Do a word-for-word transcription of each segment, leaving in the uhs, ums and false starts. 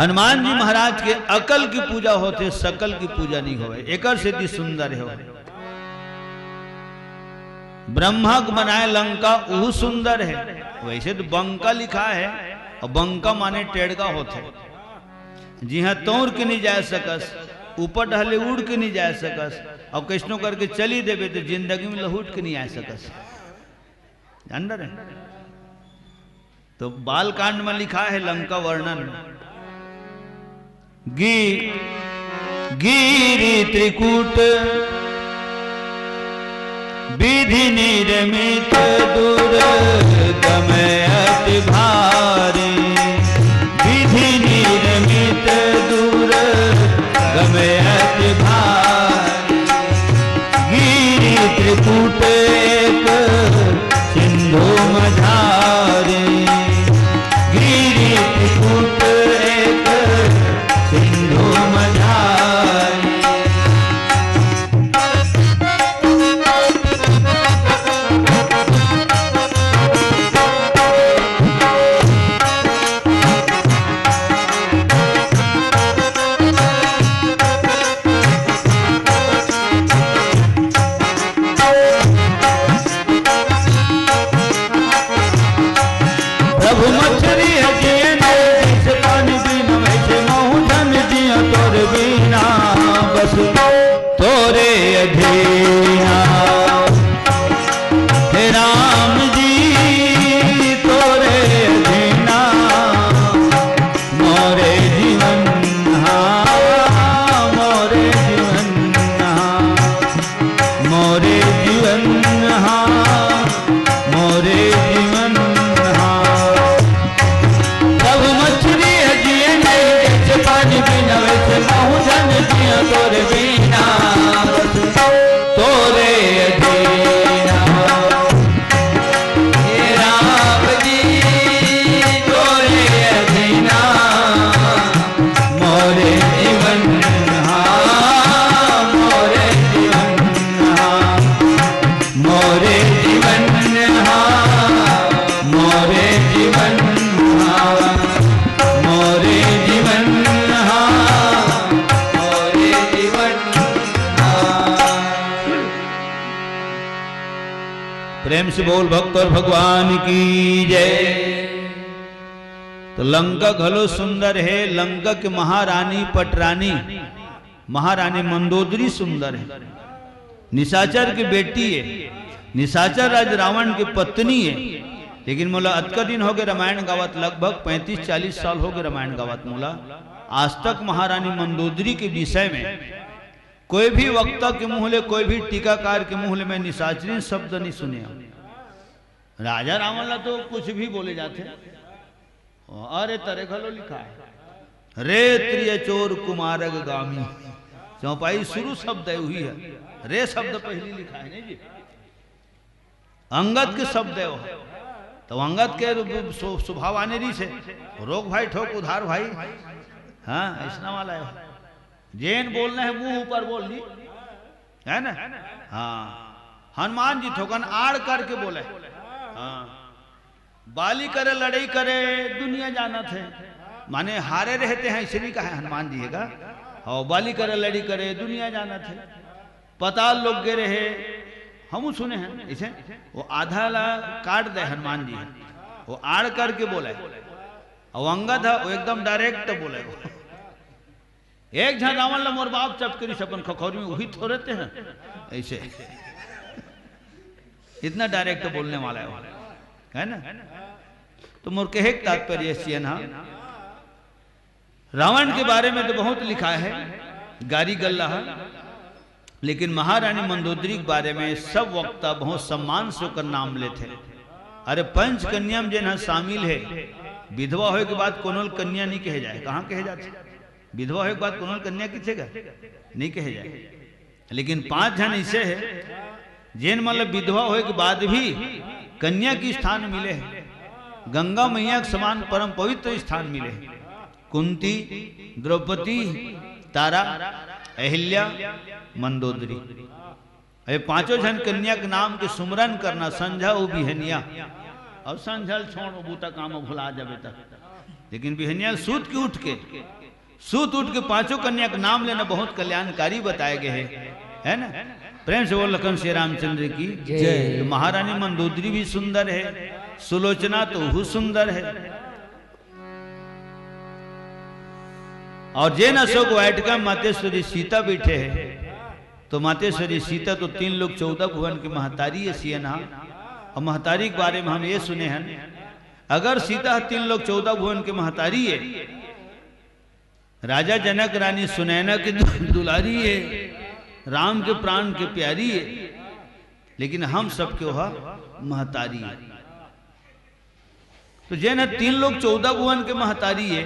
हनुमान जी महाराज के अकल की पूजा होथे, सकल की पूजा नहीं होवे, एकर सेती सुंदर हे। ब्रह्मा के बनाए लंका, उहू सुंदर हे। वैसे तो बंका लिखा हे, अउ बंका माने टेड़गा होथे। जिहां तौर के नहीं जा सकस, ऊपर डहले उड़ के नहीं जा सकस, अउ कइसनो करके चली देबे, तो जिंदगी में लहुट के नहीं आ सकस। जान डरे? तो बालकांड में लिखा हे लंका वर्णन, गी-, गिरि त्रिकूट विधि निर्मित दुर्गम अति भारी, विधि निर्मित दुर्गम अति भारी। गिरि त्रिकूट एक सिंधु मझारी, गिरि त्रिकूट एक सिंधु मझारी। प्रभु मछरी है जियन, जैसे पानी बिना, वैसे महू जन जिया तोर बिना, बस तोरे अधीना। हे राम जी, तोरे अधीना, मोरे जीवन, हाँ, मोरे जीवन, हाँ। मोरे जीवन हाँ, मोरे जीवन हाँ। प्रभु मछली है जिए नहीं, जैसे पानी बिना वैसे महू जन जिया तोरे बिना। बस तोरे अधीना। हे राम जी, तोरे अधीना। मोरे जीवन हाँ, मोरे जीवन हाँ, मोरे जीवन हाँ, मोरे जीवन हाँ, मोरे जीवन हाँ, मोरे जीवन हाँ। प्रेम से बोल भक्त और भगवान की जय। तो लंका घलो सुंदर हे, लंका के महारानी पटरानी, महारानी मंदोदरी सुंदर हे, निशाचर की बेटी हे, निशाचर राज रावण की पत्नी हे। लेकिन मोला अतका दिन होगे रामायण गावत, लगभग पैंतीस चालीस साल होगे रामायण गावत मोला, आज तक महारानी मंदोदरी के विषय में कोई भी वक्ता के मुंह ले, कोई भी टीकाकार के मुंह ले मैं निशाचरी शब्द नहीं सुने हंव। राजा रावण ला तो कुछ भी बोले जाथे। अरे तरे घलो लिखा हे, रे त्रिय चोर कुमारग गामी। चौपाई शुरू शब्द हे, उही हे। रे शब्द पहिली लिखा हे, नहीं जी? अंगद के शब्द हे वो। तो अंगद के रु-, सु-, स्वभाव आने रहिस हे, रोक भाई ठोक उधार भाई। हाँ, अइसना वाला हे वो। जेन बोलना हे मुंह ऊपर बोल ली, हे ना? हाँ, हनुमान जी थोकन आड़ करके बोले। हाँ, बाली करे लड़ई करे दुनिया जानत हे, माने हारे रहे ते हैं, अइसे नहीं कहे हनुमान जी हे का। हाँ, बाली करे लड़ई करे दुनिया जानत हे, पताल लोग गे रहे, हमू सुने हन अइसे। वो आधा ला काट दे हनुमान जी, वो आड़ करके बोले। अउ अंगद हे, वो एकदम direct बोले। एक झन रावण ला मोर बाप चपकरिस अपन खखौरी में, उही थोरे ते हैं अइसे। इतना direct बोलने वाला हे वो, हे ना? तो मोर कहे के तात्पर्य अइसे हे ना, रावण के बारे में तो बहुत लिखा हे, गारी गल्ला हे, लेकिन महारानी मंदोदरी के बारे में सब वक्ता बहुत सम्मान से ओकर नाम लेथे। अरे पंच कन्या में जेन ह शामिल हे, विधवा होए के बाद कोनो ल कन्या नहीं कहे जाए। कहाँ कहे जाथे? विधवा होए के बाद कोनो ल कन्या किथे गा? नहीं कहे जाए। लेकिन पांच झन अइसे हे, जेन मन ल विधवा होए के बाद भी कन्या के स्थान मिले हे, गंगा मैया के समान परम पवित्र स्थान मिले हे। कुंती, द्रौपदी, तारा, अहिल्या, मंदोदरी। ये पांचों झन कन्या के नाम के सुमरन करना संझा अउ बिहनिया, अउ संझा ल छोड़, बूता काम भुला जाबे त। लेकिन बिहनिया सूत के उठ के, सूत उठ के पांचों कन्या के नाम लेना बहुत कल्याणकारी बताए गए है, है ना? प्रेम से बोल लखन श्री रामचंद्र की जय। तो महारानी मंदोदरी भी सुंदर है, सुलोचना तो वो सुंदर है। और जेन अशोक वाटिका मातेश्वरी सीता बैठे है, तो मातेश्वरी सीता तो तीन लोक चौदह भुवन के महतारी है, सियन हा। और महतारी के बारे में हम ये सुने हैं, अगर सीता तीन लोक चौदह भुवन के महतारी है, राजा जनक रानी सुनैना के दु-, दुलारी है, राम के प्राण के प्यारी है, लेकिन हम सबके वह महतारी है। तो जेन तीन लोक चौदह भुवन के महतारी है,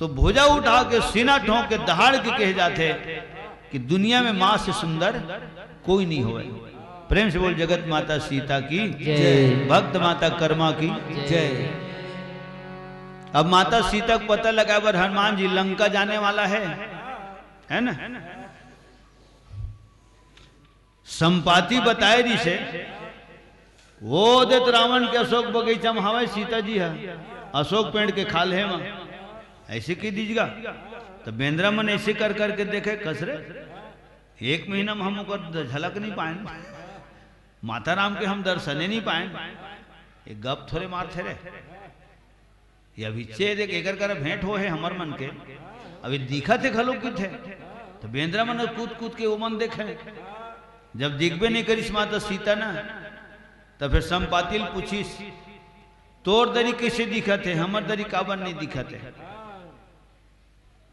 तो भुजा उठा के, सीना ठोंक के, दहाड़ के कहे जाते कि दुनिया में माँ से सुंदर कोई नहीं होए। प्रेम से बोल जगत माता सीता की जय। भक्त माता कर्मा की जय। अब माता सीता को पता लगा बर हनुमान जी लंका जाने वाला है, है ना? संपाति बताए रिहिसे, वो देत रावण के अशोक बगीचा में हवय सीता जी है, अशोक पेड़ के खाल्हे में ऐसे कह दीजिएगा। तो बेंदरा मन ऐसे कर करके देखे, कस रे, एक महीना में हम ओकर द-, झलक नहीं पाएन, माता राम के हम दर्शने नहीं पाएन। एक गप थोड़े मारथे रे, ये अभी चे देख एकर करा भेंट हो है हमर मन के, अभी दिखत हे घलो किथे, तो बेंदरा मन कूद कूद के वो मन देखे। जब दिखबे नहीं करिस माता सीता ना, तो फिर संपाति ल पूछिस, "तोर दरी कैसे दिखत हे, हमर दरी काबर नहीं दिखत हे?"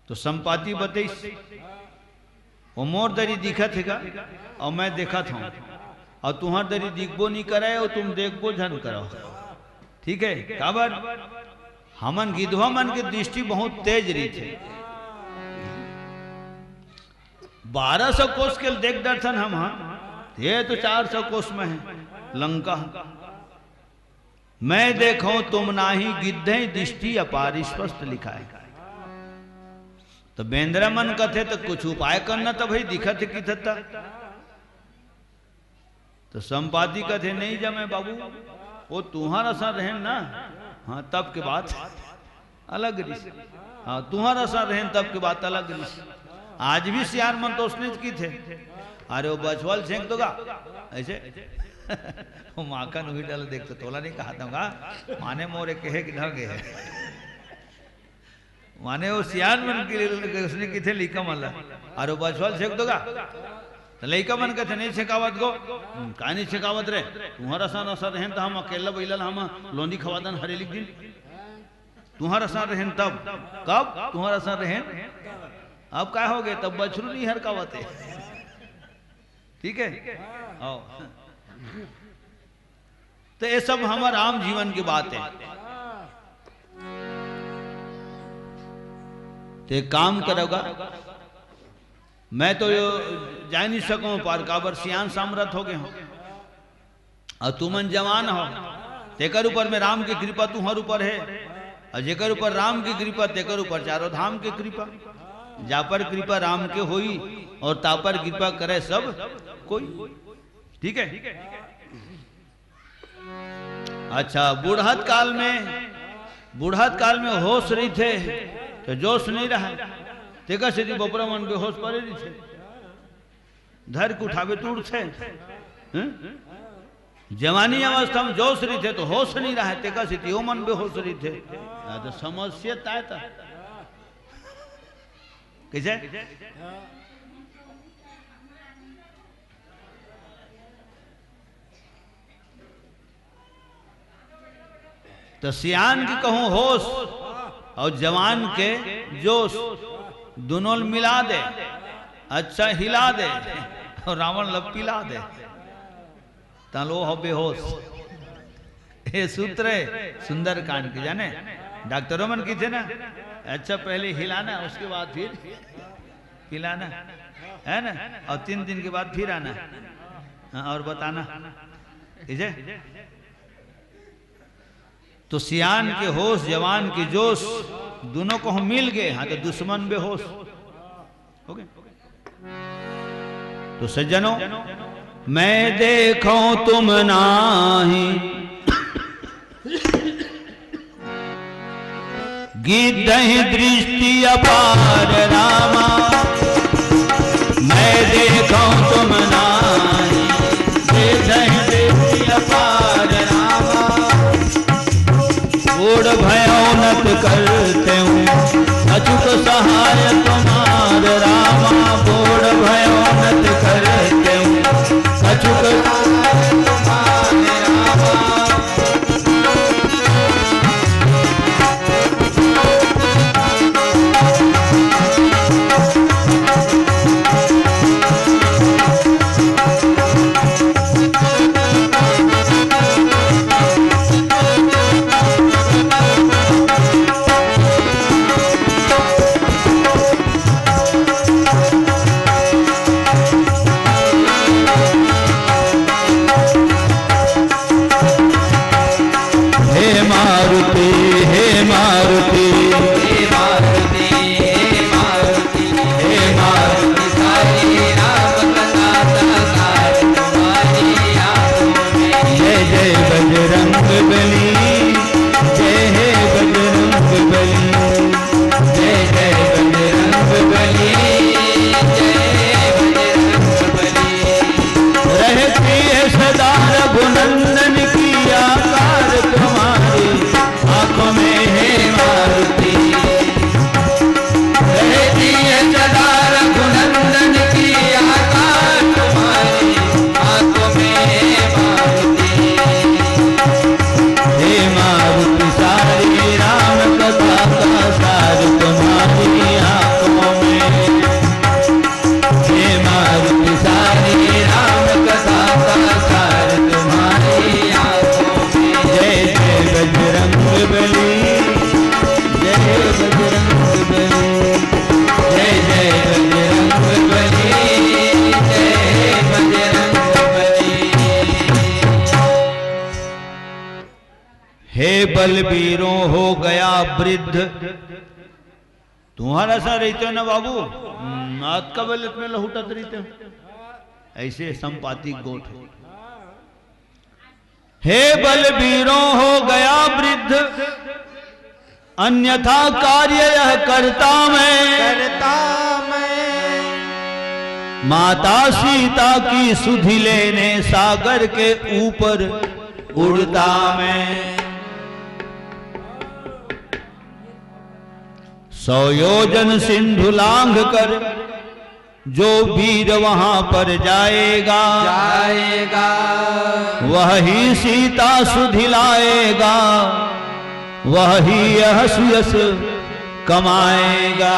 तो संपाति बतइस, "वो मोर दरी दिखत हे गा, और मैं देखत हूँ, और तुम्हार दरी दिखबो नहीं करे, और तुम देखबो झन करो।" ठीक है, काबर? हमन गिधवा मन के दृष्टि बहुत तेज रहिथे। बारह सौ कोस के देख डरथन हम, हाँ, ये तो चार सौ कोस में है लंका। "मैं देखो तुम नाही, गिद्धे दृष्टि अपार स्पष्ट लिखाए।" तो बेंदरा मन कथे, "तो कुछ उपाय करना, तो भाई दिखत हे किथे त।" तो संपाति कथे, "नहीं जमे बाबू, वो तुंहर असन रहेन ना, हाँ, तब के बात अलग रिस। हाँ, तुंहर असन रहेन तब के बात अलग रिस।" आज भी सियान मन तो उसने किथे, "अरे वो बछवा ल छेंक दो गा, ऐसे।" वो माखन उही डाल देख, तो तोला नहीं कहा दूंगा, माने मोरे कहे कि ढंग है। माने वो सियान मन के लिए उसने किथे लइका मन ला, "अरे वो बछवा ल छेंक दो गा।" तो लइका मन कथे, "नहीं छेंकावत गो।" "हम्म, का नहीं छेंकावत रे? तुंहर असन असन रहेन तो हम अकेला बइला ल हम लोंदी खवादन हरेली दिन। तुंहर असन रहेन तब।" "कब तुंहर असन रहेन?" "अब का हो गए, तब बछरू नहीं हरकावत हे।" ठीक है? हाँ। तो ये सब हमर आम जीवन की बात है। तो एक काम करोगा, मैं तो यो जाय नहीं सकूं, पर काबर सियान सामरथ हो गए हो, और तुमन जवान हो, तेकर ऊपर में राम की कृपा तुहर ऊपर है, और जेकर ऊपर राम की कृपा, तेकर ऊपर चारों धाम की कृपा। जा पर कृपा राम के होई, और ता पर कृपा करे सब कोई। ठीक है? अच्छा, बुढ़त काल में, बुढ़त काल में होश रहिथे, तो जोश नहीं रहा, तेकर सेती बपरा मन बेहोश परे रहिथे, धर के उठाबे तो उठथे। हैं? जवानी अवस्था में जोश रहिथे, तो होश नहीं रहा, तेकर सेती ओ मन बेहोश रहिथे। आ, तो समस्या ताय ता। कैसे? तो सियान के कहूं होश और जवान के जोश, दोनों ल मिला दे, अच्छा हिला दे, और रावण ल पिला दे, तलो हो बेहोश। ये सूत्र है सुंदरकांड के, जाने डॉक्टरों मन किथे ना, अच्छा पहले हिलाना, उसके बाद फिर पिलाना, है ना, और तीन दिन के बाद फिर आना, हाँ, और बताना, ठीक है? तो सियान के होश, जवान के जोश, दोनों को हम मिल गए, हाँ, तो दुश्मन बेहोश हो गए। तो सज्जनों, मैं देखो तुम नाही, गिद्धहि दृष्टि अपार रामा, मैं देखौं तुम नाहीं। गिद्धहि दृष्टि अपार रामा, बूढ़ भयौ नत करतेउँ, कछुक सहाय तुम्हार रामा। बूढ़ भयौ नत करतेउँ, कछुक सहाय तुम्हार रामा। हे मारुति, हे मारुति, हे मारुति, हे मारुति, हे मारुति सारी राम कथा का सार तुम्हारी आँखों में। जय जय बजरंग बली, जय हे बजरंग बली। जय जय बजरंग बली, जय बजरंग बली। रहती है सदा रघुनंदन की आकार तुम्हारी आँखों में, हे मारुति। रहती है सदा रघुनंदन की आकार तुम्हारी आँखों में, हे मारुति। हे मारुति सारी राम कथा का सार तुम्हारी आँखों में। हे मारुति सारी राम कथा का सार तुम्हारी आँखों में। जय जय बजरंग बली, जय बजरंग बली, जय जय बजरंग बली, जय बजरंग बली। हे बलबीरों, हो गया वृद्ध। तुम्हारा सा रहितेव ना बाबू, नात का बलत में लहुटत रहितेव। ऐसे संपातिक गोठ। हे बलबीरों, हो गया वृद्ध, अन्यथा कार्य यह करता मैं। करता मैं। माता सीता की सुधि लेने सागर के ऊपर उड़ता मैं। सौ योजन सिंधु लांघ कर जो वीर वहां पर जाएगा, जाएगा। वही सीता सुधि लाएगा, वही यह सुयश कमाएगा।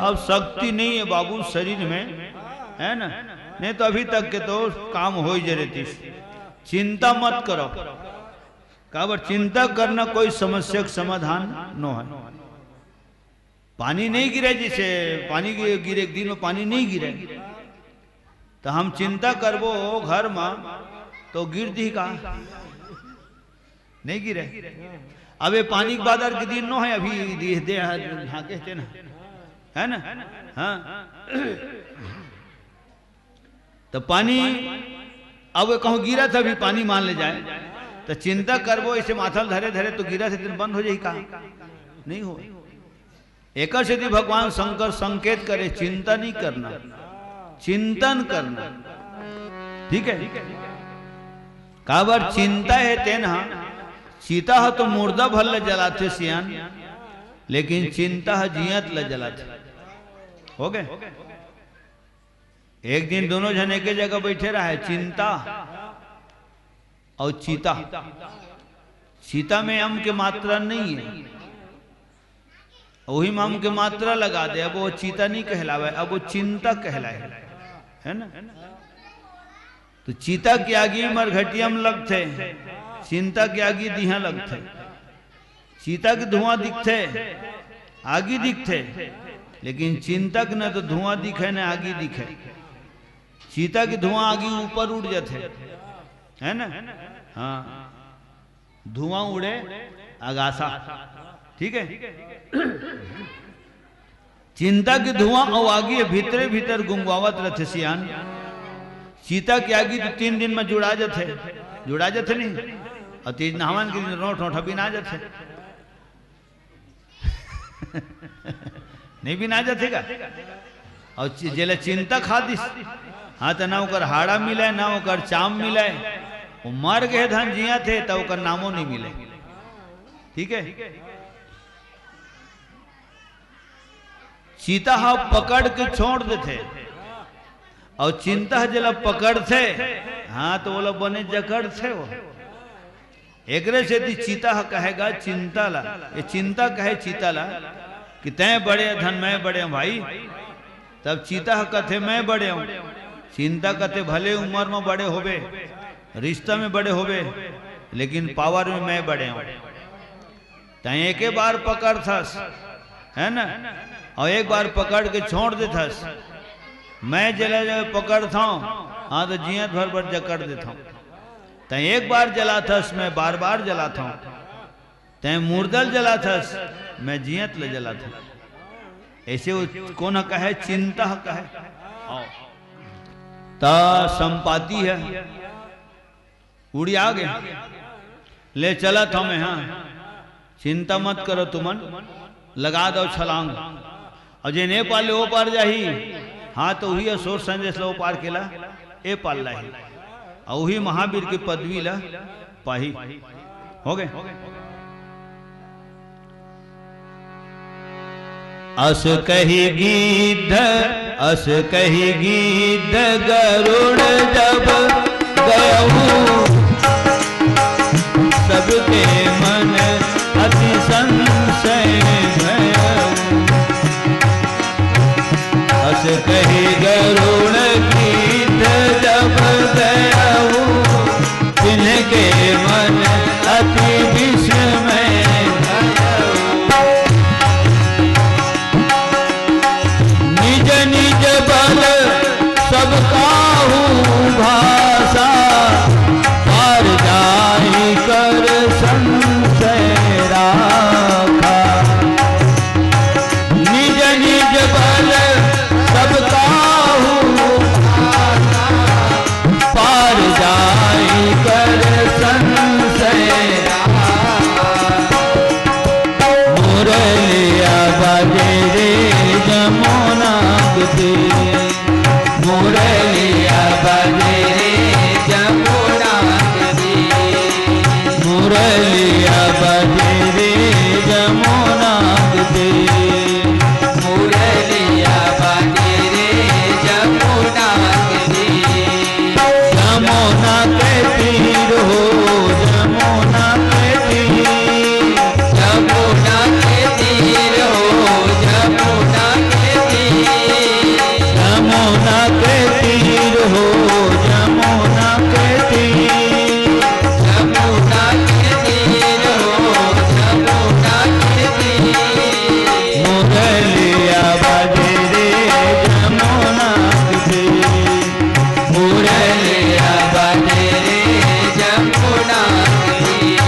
अब शक्ति नहीं है बाबू शरीर में, है ना? नहीं तो अभी तक के तो काम हो ही जरे थी। चिंता मत करो। काबर चिंता करना कोई समस्या का समाधान नो है। पानी नहीं गिरे, जैसे पानी गि-, गिरे, एक दिन में पानी नहीं गिरे, तो हम चिंता करबो घर में, तो गिर दी का? नहीं गिरे। अब ये पानी के बादर के दिन नो है, अभी दे, दे, ढाके थे ना, है ना? हाँ। तो पानी अब कहूँ गिरा था, अभी पानी मान ले जाए, तो चिंता करबो, ऐसे माथा ल धरे धरे तो गिरा से दिन बंद हो जाए का? नहीं हो। एकर सेती भगवान शंकर संकेत करे, चिंता नहीं करना, चिंतन करना। ठीक है, काबर चिंता है तेन हा, चिता ह तो मुर्दा भर ले जलाथे सियान, लेकिन चिंता ह जियत ले जलाथे। हो गए? एक दिन दोनों झन एके जगह बैठे रहे, चिंता और चिता। चिता में अम के मात्रा नहीं है, वही में अम के मात्रा लगा दे, अब वो चिता नहीं कहलावे, अब वो चिंता कहलाए, है ना? तो चिता की आगी मरघटिया में लगथे, चिंता की आगी दिहा लगथे। चिता के धुआं दिखथे, आगी दिखथे, लेकिन चिंता के न तो धुआं दिखे, न आगी दिखे। चिता के धुआं आगी ऊपर उड़ जाथे, है ना? हाँ, धुआं उड़े आगासा, ठीक है। चिंता के धुआं अउ आगी ह भीतरे भीतर गुंगवावत रथे सियान। चिता के आगी तो तीन दिन में जुड़ा जथे, जुड़ा जथे नहीं, और तीज नहावन के दिन रोंठ रोंठ बिना जथे। नहीं बिना जाथे का? अउ चि-, जेला चिंता खा दिस, हाँ, त ना ओकर हाड़ा मिलय, ना ओकर चाम मिलय। वो मर गे धन जियत हे, त ओकर नामो नहीं मिलय। ठीक है, चिता ह पकड़ के छोड़ देथे, अउ चिंता ह जेला पकड़थे, हाँ, त ओला बने जकड़थे वो। एकरे सेती चिता ह कहेगा चिंता ला, ये चिंता कहे चिता ला कि तैं बड़े धन मैं बड़े हूँ भाई। तब चिता ह कथे मैं बड़े हूँ, चिंता कथे भले उम्र में बड़े होबे, रिश्ता में बड़े होबे, लेकिन पावर में मैं बड़े हूँ। तैं एके बार पकड़थस, है ना, अउ एक बार पकड़ के छोड़ देथस। मैं जेला जब पकड़थौं, हाँ, त जियत भर बर जकड़ देथौं। तैं एक बार जलाथस, मैं बार बार जलाथौं। तैं मुर्दा ल जलाथस, मैं जियत ल जलाथौं। ऐसे वो कोन ह कहे, चिंता ह कहे। हाँ। त संपाति हे, उड़िया गे। ले चलत हौं मैं, हाँ, चिंता मत करो तुमन, लगा दव छलांग। अउ जेन ए पार ले ओ पार जाही, हाँ, त उही ह सोर संदेश ल ओ पार के ला ए पार लाही, अउ उही महावीर के पदवी ला पाही। हो गे। अस कहि गिद्ध, अस कहि गिद्ध गरुड़ जब गयउ, सबके मन अति संशय भयउ। अस कहि गरुड़ गिद्ध जब गयउ, तिनके मन अति विस्मय भयउ। निज निज बल सब काहू भाषा, पार जाहि कर संशय राखा। निज निज बल सब काहू भाषा, पार जाहि कर संशय। मुरलिया बाजे रे जमुना के तीर, मुरलिया बाजे रे जमुना के तीर, मुरलिया बाजे रे जमुना के तीर। मुरलिया बाजे रे जमुना के तीर। जमुना के तीर हो, जमुना के तीर। जमुना के तीर हो, जमुना के तीर। जमुना के तीर हो, जमुना के तीर। जमुना के तीर हो, जमुना के तीर। मुरलिया बाजे रे जमुना के तीर। मुरलिया बाजे रे जमुना के तीर।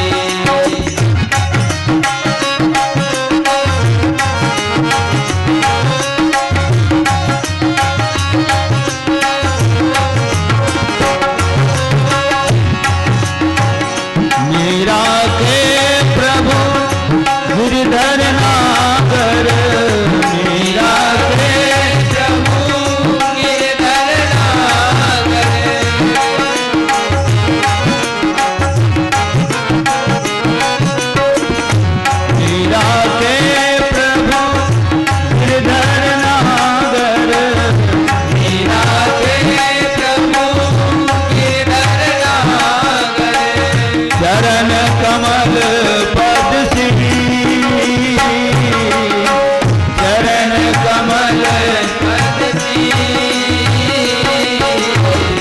मीरा के प्रभु गिरधर नागर, मीरा के प्रभु गिरधर नागर। मीरा के प्रभु गिरधर नागर। मीरा के प्रभु गिरधर नागर। चरण कमल पद सी, चरण कमल पद सी।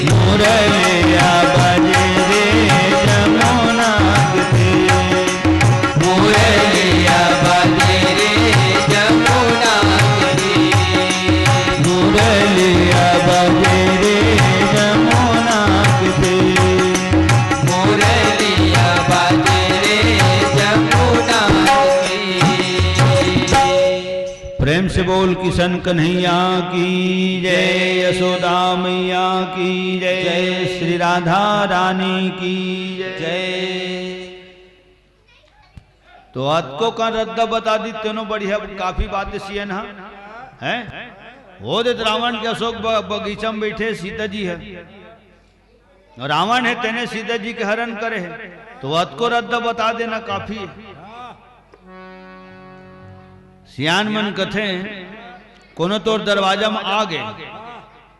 मुरलिया बाजे रे जमुना के तीर। मुरलिया बाजे रे जमुना के तीर। मुरलिया बाजे रे जमुना के तीर। मुरलिया बाजे रे जमुना के तीर। प्रेम से बोल किशन कन्हैया की जय, यशोदा मैया की जय, जय। श्री राधा रानी की जय। जय। तो अतको कन रद्दा बता दी, तेनो बढ़िया काफी बात सियन हा, हैं? वो देत रावण के अशोक ब-, बगीचा में बैठे सीता जी है। रावण है, तेने सीता जी के हरण करे है, तो अतको रद्दा बता देना काफी है। सियान मन कथे, कोनो तोर दरवाजा में आ गे,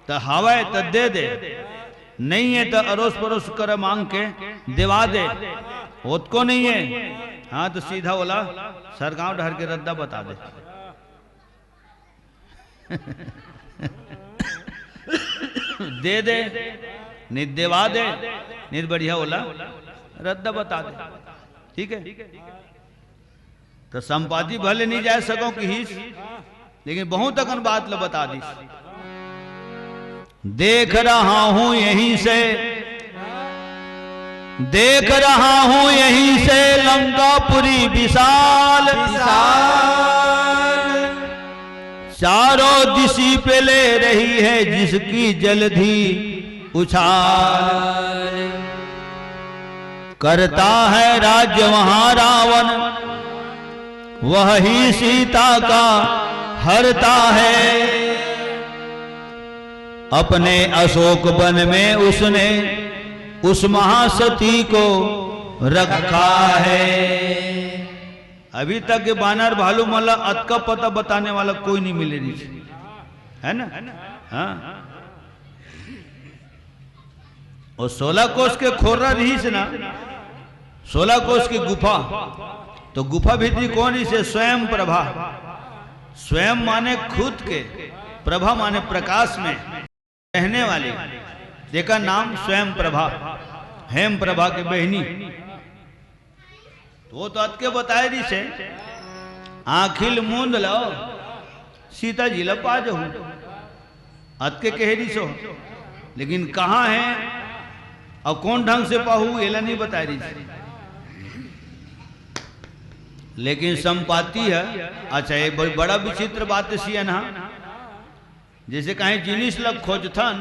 त हवय त दे दे, नहीं है त अरोस परोस कर मांग के देवा दे। ओतको नहीं है, हाँ, तो सीधा ओला सरगांव डहर के रद्दा बता दे। दे दे, नहीं देवा दे, नहीं बढ़िया ओला रद्दा बता दे। ठीक है, तो संपाती भले नहीं जा सको किहिस, लेकिन बहुत अकन बात ल बता दिस। देख रहा हूं यहीं से, देख रहा हूं यहीं से लंकापुरी विशाल। विशाल। चारों दिशी पे ले रही है जिसकी जलधि उछाल। करता है राज्य वहां रावण, वही सीता का हरता है। अपने अशोक वन में उसने उस महासती को रखा है। अभी तक ये बानर भालू मन ला अतका पता बताने वाला कोई नहीं मिले रिहिस, है ना? हाँ। वो सोलह कोस के खोरा रिहिस ना, सोलह कोस की गुफा, तो गुफा भीतरी कोन रिहिसे? स्वयं प्रभा। स्वयं माने खुद के, प्रभा माने प्रकाश में रहने वाली, जेकर नाम स्वयं प्रभा, हेम प्रभा के बहिनी। तो वो तो अतके बताए रिहिसे, आँखी ल मूंद लव, सीता जी ल पा जहू। अतके कहे रिहिस हो, लेकिन कहाँ है अउ कोन ढंग से पाहू, एला नहीं बताए रिहिस। लेकिन संपाती है, अच्छा, ये बड़-, बड़ा विचित्र बात सियन हा। जैसे कहीं जिनिस ल खोजथन,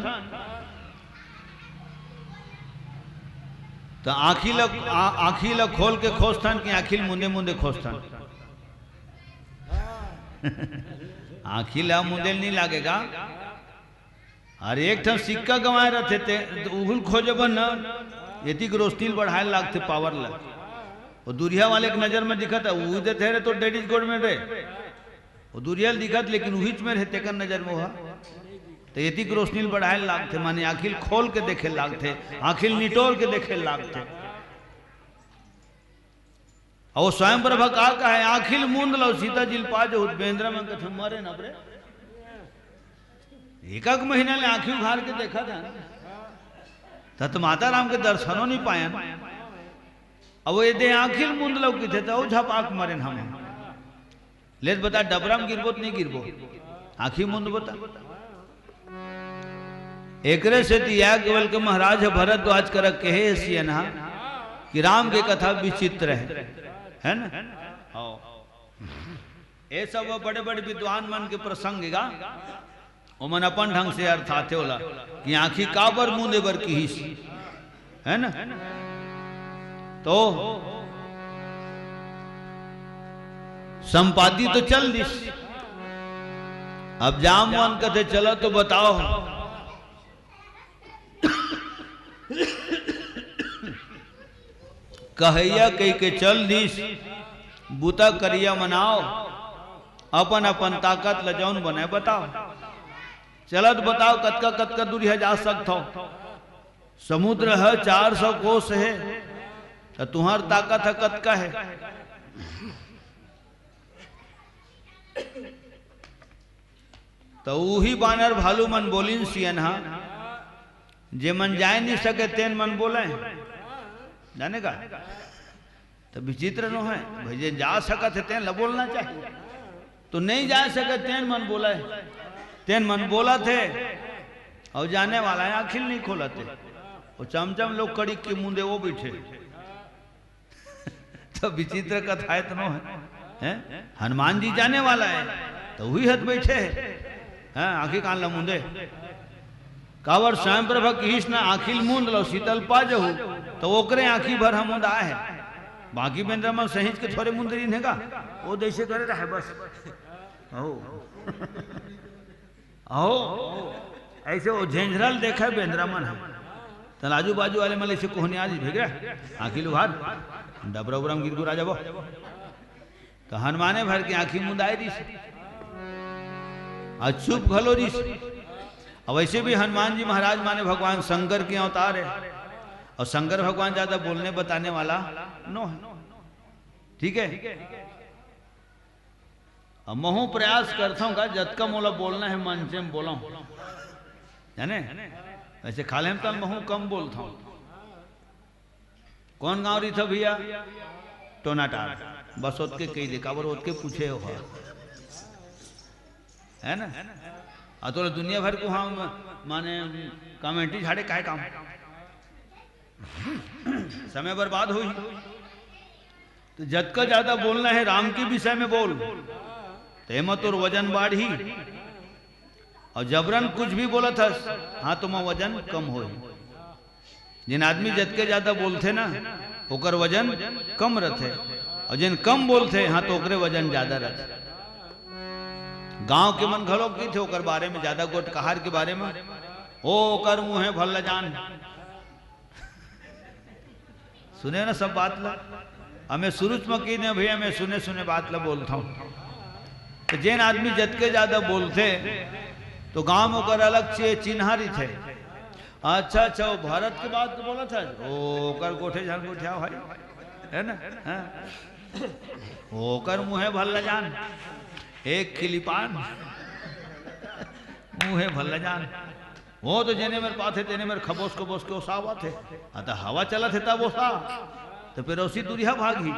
त आँखी ल, आ-, आँखी ल खोल के खोजथन कि आँखी ल मूंदे मूंदे खोजथन? आँखी ल मूंदे ल नहीं लागेगा। अरे एक ठन सिक्का गंवाए रथे ते, त उहू ल खोजबन न, एतिक रोशनी ल बढ़ाए ल लागथे, पावर ल। वो दुरिहा वाले के नजर में दिखत है, उही देथे रे तोर डैडीज गोड़ में रे। वो दुरिहा ल दिखत, लेकिन उहीच में रहे, तेकर नजर में ओहा। त एतिक रोशनी ल बढ़ाए ल लागथे, माने आँखी ल खोल के देखे ल लागथे, आँखी ल निटोर के देखे ल लागथे। अउ वो स्वयं प्रभा का कहे, आँखी ल मूंद लव, सीता जी ल पा जहू। त बेंदरा मन कथे, मरे न रे, एक एक महीना ले आँखी उघार के देखत हन, त, त माता राम के दर्शनो नहीं पायन। अब वो ये दे आँखी ल मूंद लव किथे, त अउ झपाक मरेन हम। ले त बता, डबरा म गिरबो त नहीं गिरबो? आँखी मूंद बता। एकरे सेती याज्ञवल्क्य महाराज ह भरद्वाज करा कहे हे सियन हा कि राम के कथा विचित्र है, है ना? हाँ। ये सब बड़े-बड़े विद्वान मन के प्रसंग गा, ओमन अपन ढंग से अर्थाथे ओला कि आँखी काबर मूंदे बर किहिस, है ना? तो संपाती तो चल दिस। अब जामवन कथे, "चला तो बताओ।" कहइया कहिके चल दिस, बुता करिया मनाओ, अपन अपन ताकत ल जौन बने बताओ। चलत बताओ, कतका कतका दूरिहा जा सकथव। समुद्र ह चार सौ कोस हे, त तुंहर ताकत ह कतका हे? त उही बानर भालू मन बोलिन सियन हा, जे मन जाय नहीं सके तेन मन बोले, जाने का? त विचित्र नो हे भाई, जे जा सकत हे तेन ला बोलना चाहिए। तो नहीं जा सकत तेन मन बोले, तेन मन बोलत हे, अउ जाने वाला हे आँखी ल नहीं खोलत हे। वो चमचम लोग कड़ी के मुंदे वो बैठे। तो विचित्र कथा हे, त नो हे, हैं? हनुमान जी जाने वाला हे, त उही हत बैठे हे, हैं? आँखी कान ल मूंदे। काबर स्वयं प्रभा किहिस ना, "आँखी ल मूंद लव, सीता ल पा जहू", त ओकरे आँखी भर ह मुंदाय हे। बाकी बेंदरा मन सहिंच के थोरे मुंदरी ने का, वो जैसे करे रहे बस। अहो। अहो। ऐसे वो झेंझरल देखा बेंदरा मन है। तल आजू बाजू वाले मन ऐसे कोहनिया जी भेग रहे। आँखी लुभार। डबरा उबरा म गिरगुरा जाबो। तो हनुमाने भर के आँखी मुंदाए दिस। और चुप घलो दिस। और वैसे भी हनुमान जी महाराज माने भगवान शंकर के अवतार है। और शंकर भगवान ज्यादा बोलने बताने वाला नो है। ठीक है? अब महूं प्रयास करता हूँ का, जतका मोला बोलना है मंचे में बोला हूँ, जाने? वैसे खाले में तो महूं कम बोलता हूँ। कौन गांव रही था भैया? टोनाटार। बस ओतके कही दे, काबर ओतके पूछे हो। है ना? आ तो दुनिया भर को हम माने कमेंट्री झाड़े काय काम? समय बर्बाद होही। तो जतका ज्यादा बोलना है राम के विषय में बोल, तेमा तोर वजन बाढ़ही। और जबरन कुछ भी बोलत हस, हाँ, तो मैं वजन कम होही। जिन आदमी जतके ज्यादा बोलथे ना, ओकर वजन कम रथे, और जिन कम बोलथे, हाँ, तो ओकरे वजन ज्यादा रथे। गांव के मन घलो कहिथे ओकर बारे में, ज्यादा गोठ कहार के बारे में, "ओ, ओकर मुंह है भल्ला जान।" सुने ना सब बात ला। हमें शुरू म कही ने भैया, मैं सुने सुने बात ला बोलता हूँ। तो जेन आदमी जतके ज्यादा बोलथे, तो गांव में ओकर अलग चे-, चिन्हा रहिथे। अच्छा, अच्छा, वो भरत के बात तो बोला था, ओ, ओकर गोठे झन गोठिया भाई, है ना? हाँ। ओकर मुंहे भल्ला जान, एक किलिपान, मुंहे भल्ला जान। वो तो जेने मेर पाथे, तेने मेर खबोस खबोस के ओसावत हे। आ, त हवा चलत हे, तब ओसा। त फिर ओसी दुरिहा भागही।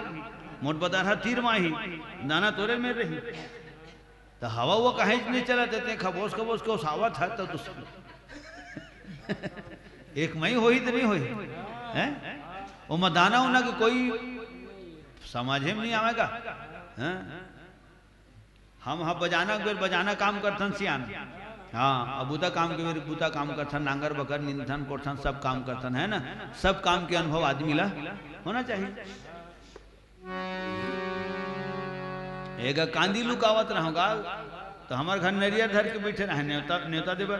मोट बदारहा तीर माही, दाना तोरे मेर रही। त हवा वो कहीं नहीं चलत हे, ते खबोस खबोस के ओसावत हे, त दूसर एक मई होही त नहीं होही? हैं? ओमा दाना उना के कोई समझे में नहीं आवेगा। हैं? हम ह बजाना के बेर बजाना काम करथन सियान। हाँ, अब बुता काम के बेर बुता काम करथन, नांगर बकर निंदथन, कोड़थन, सब काम करथन, है ना? सब काम के अनुभव आदमी ला होना चाहिए। एक कांदी लुकावत रहूंगा, तो हमार घर नरियर धर के बैठे रहे, नेवता, नेवता देबर।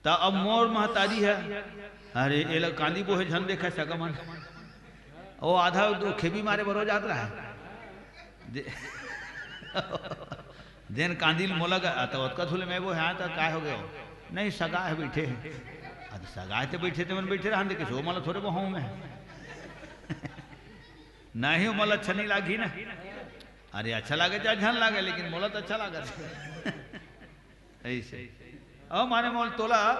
त अब मोर महतारी है, अरे, एला कांदी बोहे झन देखा सगा मन। ओ आधा दो खेबी मारे बरो जात रहा है। दे-, जेन कांदी ल मोला गा, त ओतका थुले मैं बोहे, हाँ, त काय हो गयो? नहीं, सगा है बैठे। आ, त सगा है त बैठे, त मन बैठे रहन दे, किसी वो मला थोड़े बोहाऊं मैं। नहीं, वो मला अच्छा नहीं लागी ना। अरे, अच्छा लागे चाहे झन लागे, लेकिन मोला त अच्छा लागे। ऐसे। अब माने मोल तोला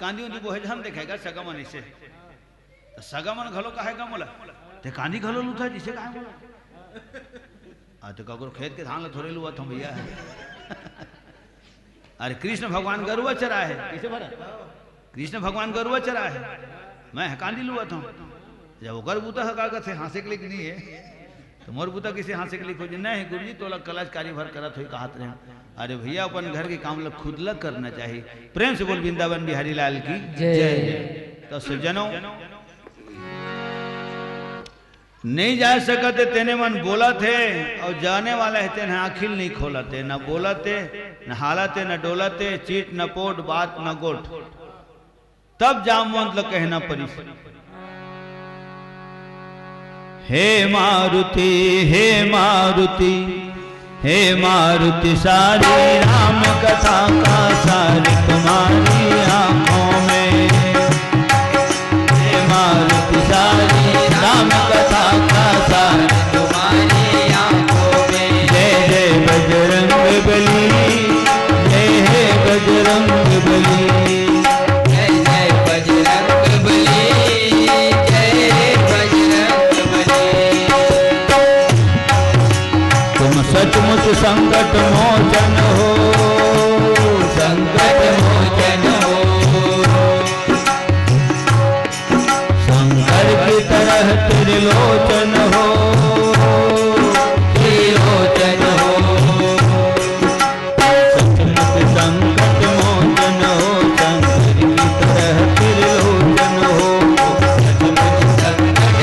कांदी उंदी बोहे झन देखेगा सगा मन इसे। त सगा मन घलो कहेगा मोला, "ते कांदी घलो लूथा जिसे कहे मोला।" आ, तो ककरो खेत के धान ला थोड़े लुवत हूँ भैया। अरे, कृष्ण भगवान गरुआ चराए हे, कैसे भरा? कृष्ण भगवान गरुआ चराए हे, मैं ह कांदी लुवत हूँ। जब ओकर बूता ह का कथे, हाँसे के लिए नहीं है, तो मोर बूता किसे हाँसे के लिए खोजे? नहीं गुरुजी, तोला कलच कारी भर करत होई कहत रहे। अरे भैया, अपन घर के काम ला खुद ला करना चाहिए। प्रेम से बोल वृंदावन बिहारी लाल की जय। तो सज्जनों, नहीं जा सकत हे, तेने मन बोलत हे, और जाने वाला हे, तेने आँखी नहीं खोलत हे, न बोलत हे, न हालत हे, न डोलत हे, चीट न पोट, बात न गोठ। तब जामवंत ल कहना परिस। हे मारुति, हे मारुति, हे मारुति सारी राम कथा का सार तुम्हारी आँखों में। हे मारुति सारी राम कथा का सार तुम्हारी आँखों में। जय जय बजरंग बली, जय हे बजरंग बली। जय जय बजरंग बली, जय बजरंग बली। तुम सचमुच संकट मोचन हो, संकट मोचन हो। शंकर की तरह त्रिलोचन हो, त्रिलोचन हो। सचमुच संकट मोचन हो, शंकर की तरह त्रिलोचन हो। सचमुच संकट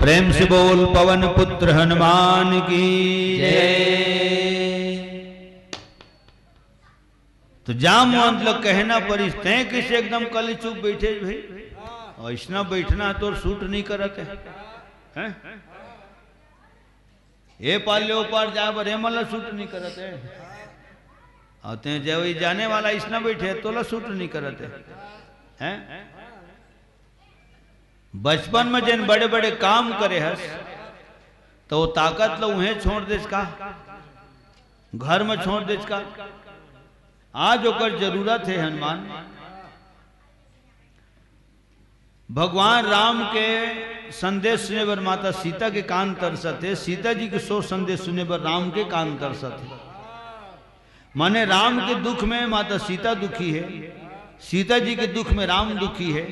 प्रेम से बोल पवन पुत्र हनुमान की जय। तो जामवंत ल कहना परिस, तैं किसे एकदम कल चुप बैठे भाई, और इसना बैठना तोर सूट नहीं करत है, हैं? ए पार ले ओ पार जाए बर एमन ल सूट नहीं करत है, और तैं जब ये जाने वाला इसना बैठे तोला सूट नहीं करत है, हैं? बचपन में जेन बड़े-बड़े काम करे हस, तो वो ताकत ल उहें छोड़ देस का, घर में छोड़ देस का। आज ओकर जरूरत है हनुमान। भगवान राम के संदेश सुने बर माता सीता के कान तरसत हे, सीता जी के सो संदेश सुने बर राम के कान तरसत हे। माने राम के दुख में माता सीता दुखी है, सीता जी के दुख में राम दुखी है।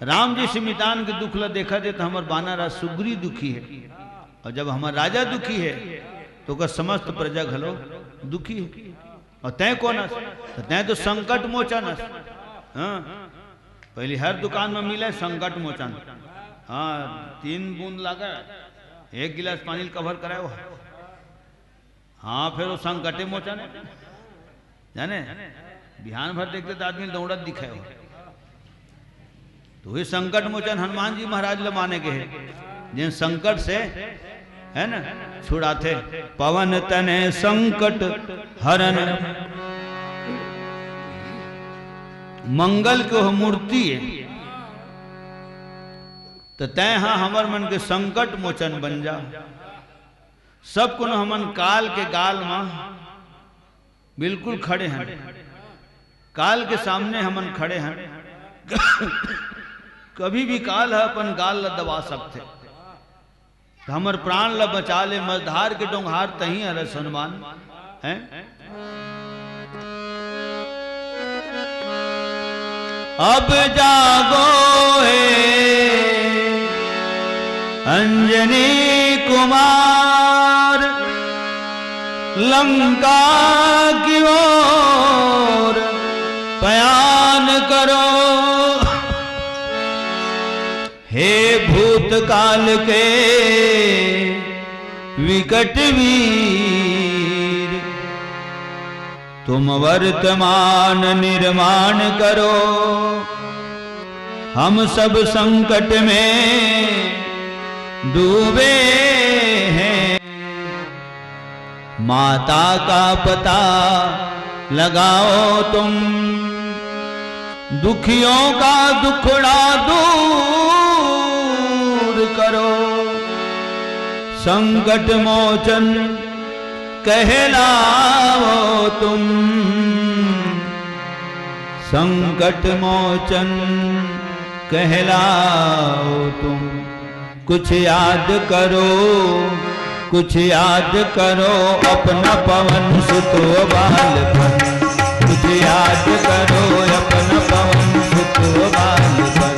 राम जी से मितान के दुख ला देखत हे तो हमर बानर राज सुग्री दुखी है, और जब हमर राजा दुखी है तो ओकर समस्त प्रजा घलो दुखी है। और तैं कोन अस? तो तैं तो संकट मोचन अस। हाँ, पहली हर दुकान में मिले संकट मोचन। हाँ, तीन बूंद लागे, एक गिलास पानी ल कवर कराए हो। हाँ, फिर वो संकटे मोचन है। जाने, बिहान भर देखते तो आदमी दौड़त दिखाए हो। तो ये संकट मोचन हनुमान जी महाराज ल माने के हे, जेन संकट से, है ना, छुड़ाथे। पवन तनय संकट हरन मंगल के ओह मूर्ति हे। तो तैं हा हमर मन के संकट मोचन बन जा। सब कोनो हमन काल के गाल मा बिल्कुल खड़े हन, काल के सामने हमन खड़े हन। कभी भी काल ह अपन गाल ला दबा सकथे। त हमर प्राण ला बचा ले, मझधार के डोंगहार तहीं हरस हनुमान, हैं? अब जागो हे अंजनी कुमार, लंका की ओर पयान करो। हे भूतकाल के विकट वीर, तुम वर्तमान निर्माण करो। हम सब संकट में डूबे हैं, माता का पता लगाओ तुम, दुखियों का दुखड़ा दूर करो। संकट मोचन कहलाओ तुम, संकट मोचन कहलाओ तुम। कुछ याद करो, कुछ याद करो अपना पवन सुत बालपन। कुछ याद करो अपना पवन सुत बालपन।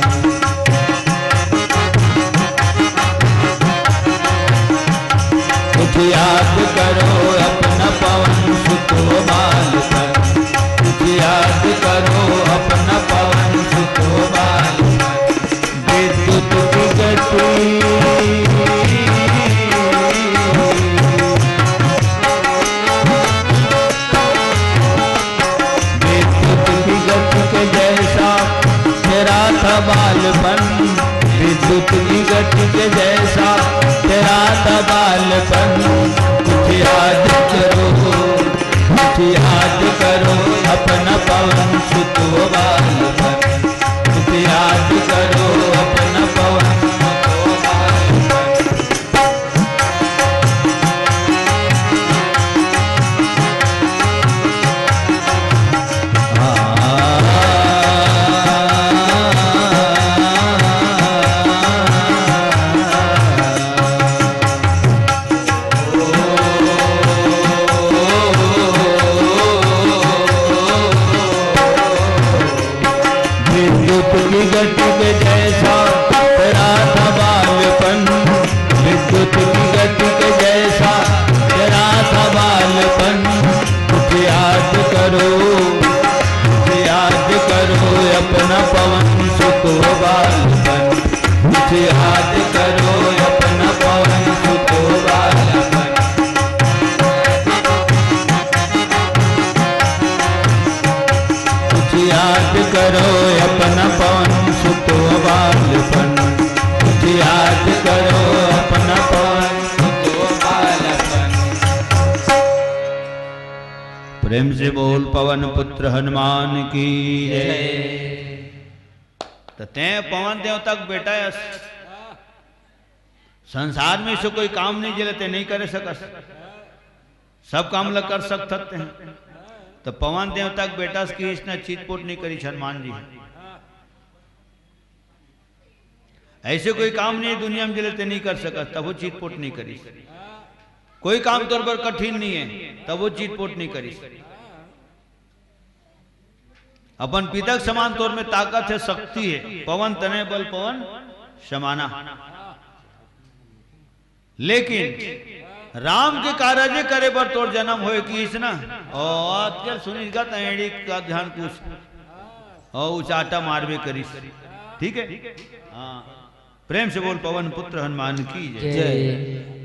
कुछ याद करो अपना पवन सुत बालपन। कुछ याद करो अपना पवन सुत बालपन। विद्युत की गति, विद्युत की गति के जैसा तेरा था बालपन। विद्युत की गति के जैसा तेरा था बालपन। कुछ याद करो, कुछ याद करो अपना पवन सुत बालपन। कुछ याद करो अपना पवन सुत बालपन। विद्युत की गति के जैसा तेरा था बालपन। विद्युत की गति के जैसा तेरा था बालपन। कुछ याद करो, कुछ याद करो अपना पवन सुत बालपन। कुछ याद करो अपना प्रेम से बोल पवन पुत्र हनुमान की जय। त तैं पवन देवता के बेटा अस। संसार में अइसे कोई काम नहीं जेला तैं नहीं करे सकस। सब काम ला कर सकथस तैं। त पवन देवता के बेटा अस कहिस न, चितपोट नहीं करिस हनुमान जी। अइसे कोई काम नहीं हे दुनिया में जेला तैं नहीं कर सकस, तभो चितपोट नहीं करिस। कोई काम तोर बर कठिन नहीं हे, तभो चितपोट नहीं करिस। अपन पिता के समान तोर में ताकत हे, शक्ति हे। पवन तनय बल पवन समाना। लेकिन राम के कारज करे बर तोर जनम होय कहिस न। अउ आजकल सुनिस गा त एड़ी का ध्यान कुछ। अउ उचाटा मारबे करिस। ठीक हे? हाँ। प्रेम से बोल पवन पुत्र हनुमान की जय। जय।